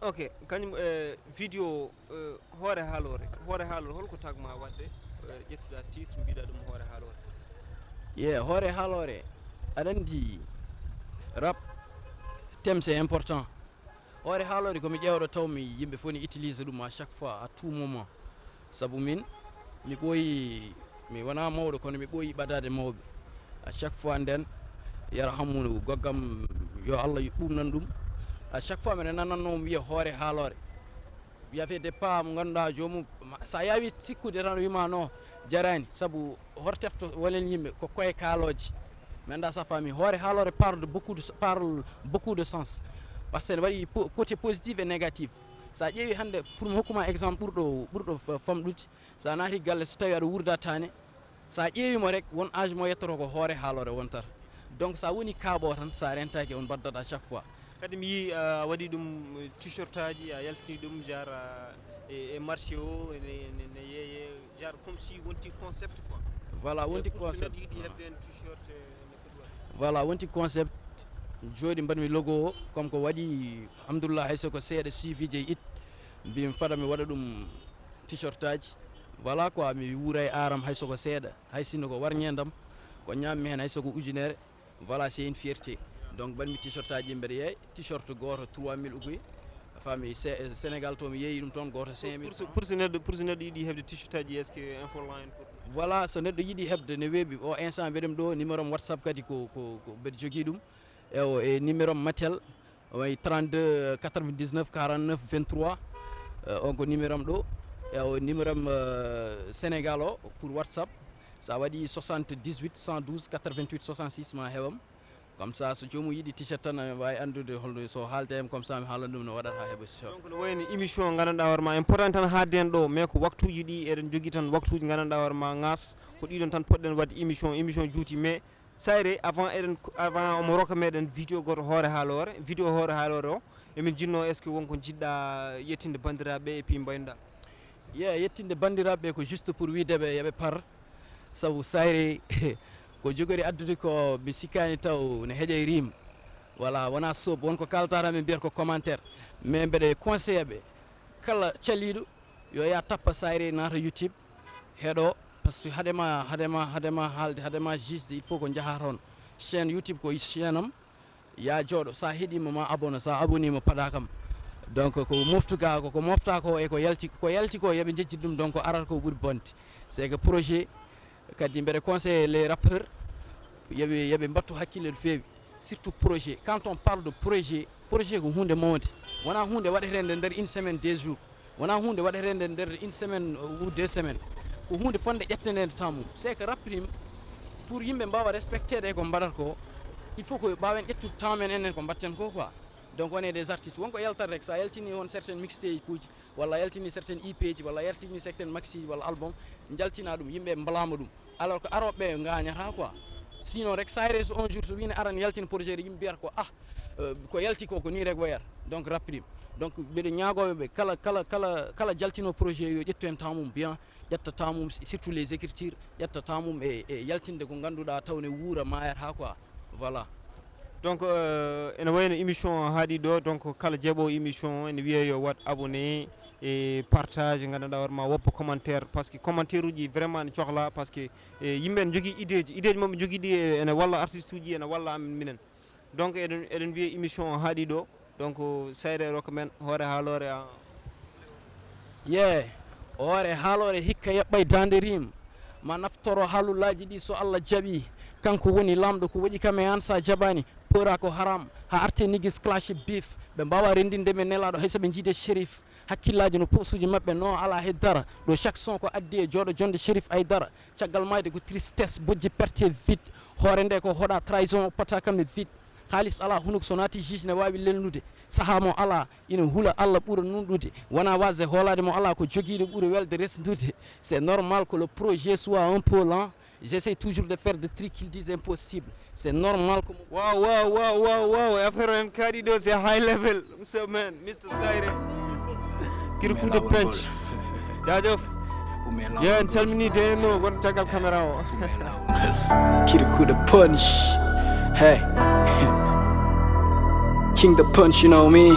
Ok, kañum e vidéo e hoore haalore. Hoore haalore holko tagma wadde e ƴettuɗa titre mbiɗa ɗum hoore haalore? Ye hoore haalore, aɗa andi rap, thème c'est important. Hoore haalore ko mi ƴeewɗo taw mi yimɓe fof ne utilise ɗum à chaque fois, à tout moment. Sabu min mi ɓooyi, mi wona mawɗo kono mi ɓooyi ɓadade mawɓe. À chaque fois nden, yarhamu goggam, yo Allah ɓuɓnan ɗum. À chaque fois mbiɗa nananno mo wiya hoore haalore. Il y avait des pas mo ganduɗa joomum, sa yawi sikkude tan wima no jarani, saabu hortefto wonen yimɓe ko koye kaaloje. Mi anda sa faami, hoore haalore parle de beaucoup de parle beaucoup de sens, parce que ne waɗi côté positif et négatif. Sa ƴeewi hande, pour mi hokkuma exemple ɓurɗo ɓurɗo famɗude, sa naati galle, so tawi aɗa wurda tane, sa ƴeewimo rek, won âge mo yettoto ko hoore haalore wontata. Donc sa woni kaaɓo tan, sa rentaki on mbaddat à chaque fois. Kadi mi yii a waɗi ɗum t-shirt aji, a yaltini ɗum jara e, e marché o ne, ne, ne yeeye jara comme si wonti concept quoi. Voilà, wonti concept. Yiɗi hebde hen t-shirt e, no foti waɗde. Voilà, wonti concept. Jooɗi mbaɗmi logo o, comme ko waɗi, alhamdulillah, hay soko seeɗa suivi je it, mbimi fada mi waɗa ɗum t-shirt aji. Voilà quoi, mi wuura e aram hay soko seeɗa, hay sinno ko warñedam, ko ñammi hen hay soko ujunere. Voilà, c'est une fierté. Donc mbaɗmi t-shirt aji mbeɗa yeey, t-shirt goto trois mille uguy. Fami Sénégal to mi yeeyi ɗum toon, goto cinq mille. Pour ce neɗɗo, pour ce neɗɗo yiɗi hebde t-shirt aji, est-ce que info line pour? Voilà, so neɗɗo yiɗi hebde ne weeɓi, o instant mbeɗem ɗo, numéro am WhatsApp kadi ko ko ko mbeɗa jogii ɗum. Ewo, e numéro am Mattel, o wayi trente-deux quatre-vingt-dix-neuf quarante-neuf vingt-trois. Euh, on ko numéro am ɗo. Ewo, numéro am euh, Sénégal o pour WhatsApp, sa waɗi soixante-dix-huit cent douze quatre-vingt-huit soixante-six ma heɓam. Comme ça so joomum yiɗi t-shirt tan, amin wawi andude holno, so haalde hem, comme ça mi haalan ɗum no waɗata heɓa t-shirt. Donc no wayni émission gandanɗa hoore ma en potani tan haalde hen ɗo, mais ko waktuji ɗi eɗen jogui tan, waktuji gandanɗa hoore ma gas ko ɗiɗon tan poɗɗen wadde émission, émission juuti, mais Sayre avant eɗen avant omo rokka meɗen vidéo goto hoore haalore, vidéo hoore haalore o emin jinno est ce que wonko jiɗɗa yettinde bandiraɓe et puis mbaynoɗa? Ye yettinde bandiraɓe ko juste pour wideɓe yoɓe par, saabu Sayre ko jogori addude ko mi sikkani taw ne heeƴa e rim. Voilà, wona soob, won ko kalata tan min mbiyata ko commentaire, mais mbeɗa conseille ɓe kala caliɗo yo ya tappa Sayre, naata YouTube, heɗo, parce que hadema hadema hadema haalde, hadema jisde, il faut ko jaha toon chaîne YouTube, ko chaîne am. Ya jooɗo, sa heɗima ma abonné, sa abonné ma paɗa kam. Donc ko moftu ga ko, ko mofta ko e ko yalti, ko yalti ko yoɓe njejjit ɗum, donc arata ko ɓuri bonde. C'est que projet, kadi mbeɗa conseillé les rappeurs, yoɓe, yoɓe mbattu hakkille no feewi, surtout projet. Quand on parle de projet, projet ko hunde mawde, wona hunde waɗetende nder une semaine, deux jours, wona hunde waɗetende nder une semaine ou deux semaines. Ko hunde fonde ƴettende temps mum. C'est que Rap Prime, pour yimɓe mbawa respectede e ko mbaɗata ko, il faut ko ɓawen ƴettude temps men enen ko mbatten ko quoi. Donc on est des artistes, wonko yaltat rek, sa yaltini on certaine mixtape uji, walla yaltini certaine E P ji, walla yaltini certaine maxi walla album, jaltina ɗum, yimɓe mbalama ɗum. Alors que aroɓe ɓe gañata quoi. Sinon rek, sa yere so un jour so wine aran yaltin projet de, yimɓe mbiyata ko, ah, euh, ko yalti ko, ko ni rek wayata. Donc Rap Prime. Donc mbeɗo ñaagoɓe ɓe, kala, kala, kala, kala jaltino projet yo ƴettu hen temps mum bien, ƴetta temps mum, surtout les écritures, ƴetta temps mum e, e yaltinde ko ganduɗa taw ne wuura, mayata quoi. Voilà. Donc euh, ene wayno émission o haaɗi ɗo, donc kala jeeɓo émission o ene wiye yo wat abonné e partage, gandanɗa hoore ma woppa commentaire, parce que commentaire uji vraiment ne cohla, parce que e, yimɓe ene jogii idée ji, idée ji maɓɓe jogii ɗi e, ene walla artiste uji, ene walla amen minen. Donc eɗen, eɗen mbiya émission o haaɗi ɗo, donc Sayre rokka men hoore haaloore a. Ye, hoore haaloore hikka yaɓɓay daande rim, ma naftoro haalullaaji ɗi so Allah jaɓi. Kanko woni laamɗo, ko waɗi kam e an sa jaɓani, pora ko haram, ha arte niggas clash beef, ɓe mbawa rendinde men nelaɗo hay so ɓe jiide shérif. Hakkillaaji no posuji maɓɓe no ala hay dara, ɗo chaque son ko addi e jooɗo jonde shérif ay dara. Caggal mayde ko tristesse, bojji perte vite. Hoore nde ko hoɗa trahison, o pata kam e vite. Haalis ala, hunuk so naati juge ne waawi lelnude. Sahaa mo ala, ina hula Allah ɓura nunɗude. Wona wasde hoolaade mo ala, ko jogiiɗo ɓura welde resndude. C'est normal que le projet soit un peu lent. J'essaie toujours de faire des trucs qu'ils disent impossible. C'est normal que mon Wow, wow, wow, wow, wow. E affaire o en kaaɗi ɗo, c'est high level. So man, Mister Sayre. Kiri coup de punch. Jaajëf. Yo en calmini de no won caggal caméra o. Kiri coup de punch. Hey. King the punch, you know me.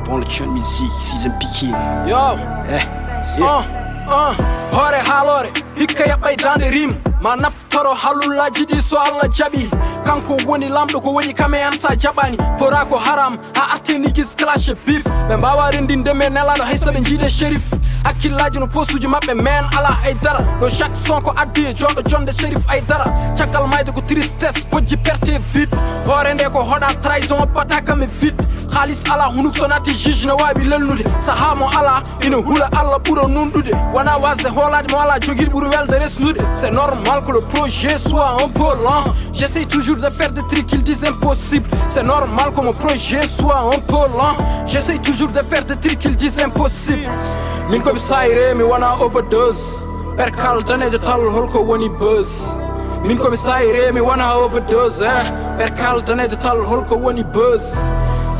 Bon, le chant musique, season picking. Yo. Eh. Yeah. Uh, uh. Hoore haaloore, hikka yaɓɓay daande rim. Ma naftoro halullaaji ɗi so Allah jaɓi. Kanko woni laamɗo, ko waɗi kam e an sa jaɓani. Pora ko haram, ha arte niggas clash e beef. Ɓe mbawa rendinde men nelaɗo hay so ɓe jiide shérif. Hakkillaaji no posuji maɓɓe men ala hay dara. Ɗo chaque son ko addi e jooɗo jonde shérif ay dara. Caggal mayde ko tristesse, bojji perte vite. Hoore nde ko hoɗa trahison, o pata kam e vite. Haalis ala, hunuk so naati juge ne waawi lelnude. Sahaa mo ala, ina hula Allah ɓura nunɗude. Wona wasde hoolaade mo ala, jogiiɗo ɓura welde resnude. C'est normal que le projet soit un peu lent. J'essaie toujours de faire des trucs qu'ils disent impossible. C'est normal que mon projet soit un peu lent. J'essaie toujours de faire des trucs qu'ils disent impossible. Min ko mi Sayre, mi wona overdose. Perkal danejo tal, holko woni buzz? Min ko mi Sayre, mi wona overdose, eh. Perkal danejo tal, holko woni buzz?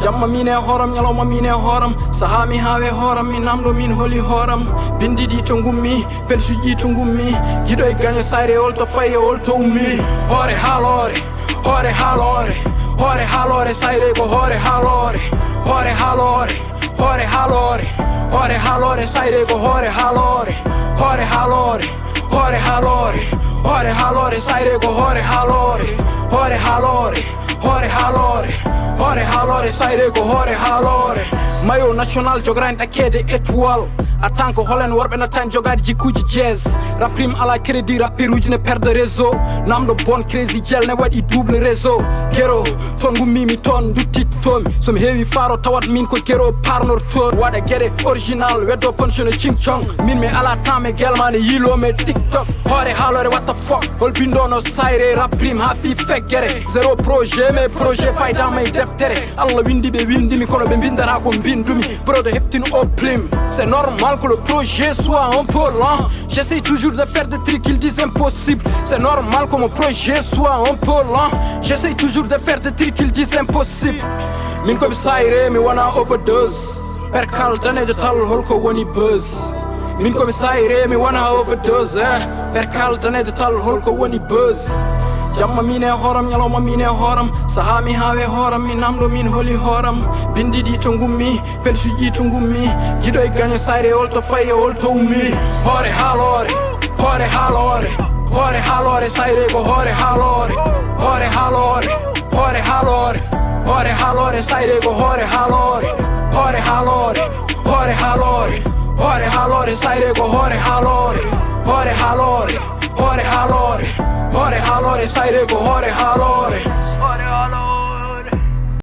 Jamma min e hooram, ñalawma min e hooram. Sahaa mi haawe hooram, mi namɗo min holi hooram. Bindi ɗi to ngummi, pensuji ɗi to ngummi. Giɗo e gaño Sayre, holto fayi e holto ummi? Hoore haaloore, hoore haaloore, hoore haaloore Sayre ko hoore haaloore. Hoore haaloore, hoore haaloore, hoore haaloore Sayre ko hoore haaloore. Hoore haaloore, hoore haaloore, hoore haaloore Sayre ko hoore haaloore. Hoore haaloore, hoore haaloore, hoore haaloore Sayre ko hoore haaloore. Mayo national jogorani ɗakkeede étoile. A tan ko holen worɓe nattani jogaade jikkuuji jazz. Rap Prime ala crédit, rapperuuji ne perde réseau. Namɗo bon crazy jel ne waɗi double réseau. Gero, toon ngummimi, toon nduttittomi. So mi heewi faaro tawat min ko gero parnorto. Waɗa geɗe original, weddo poncho no ching chong. Min mi ala temps e gelma ne yiilo me TikTok. Hoore haaloore what the fuck? Hol binndo no Sayre? Rap Prime ha fi feggere. Zéro projet, mais projet fayda may deftere. Allah windi ɓe windimi, kono ɓe mbindata ko mbindumi. Brodo heftin o plim. C'est normal que le projet soit un peu lent. J'essaie toujours de faire des trucs qu'ils disent impossible. C'est normal que mon projet soit un peu lent. J'essaie toujours de faire des trucs qu'ils disent impossible. Min ko mi Sayre, mi wona overdose. Perkal danejo tal, holko woni buzz? Min ko mi Sayre, mi wona overdose, eh. Perkal danejo tal, holko woni buzz? Jamma min e hooram, ñalawma min e hooram. Sahaa mi haawe hooram, mi namɗo min holi hooram. Bindi ɗi to ngummi, pensuji ɗi to ngummi. Giɗo e gaño Sayre, holto fayi e holto ummi? Hoore haaloore, hoore haaloore, hoore haaloore Sayre ko hoore haaloore. Hoore haaloore, hoore haaloore, Hoore haloore, sayre ko hoore haloore. Hoore haloore, hoore haloore. Hoore haloore, sayre ko hoore haloore. Hoore haloore, hoore haloore. Hoore haloore, sayre ko hoore haloore.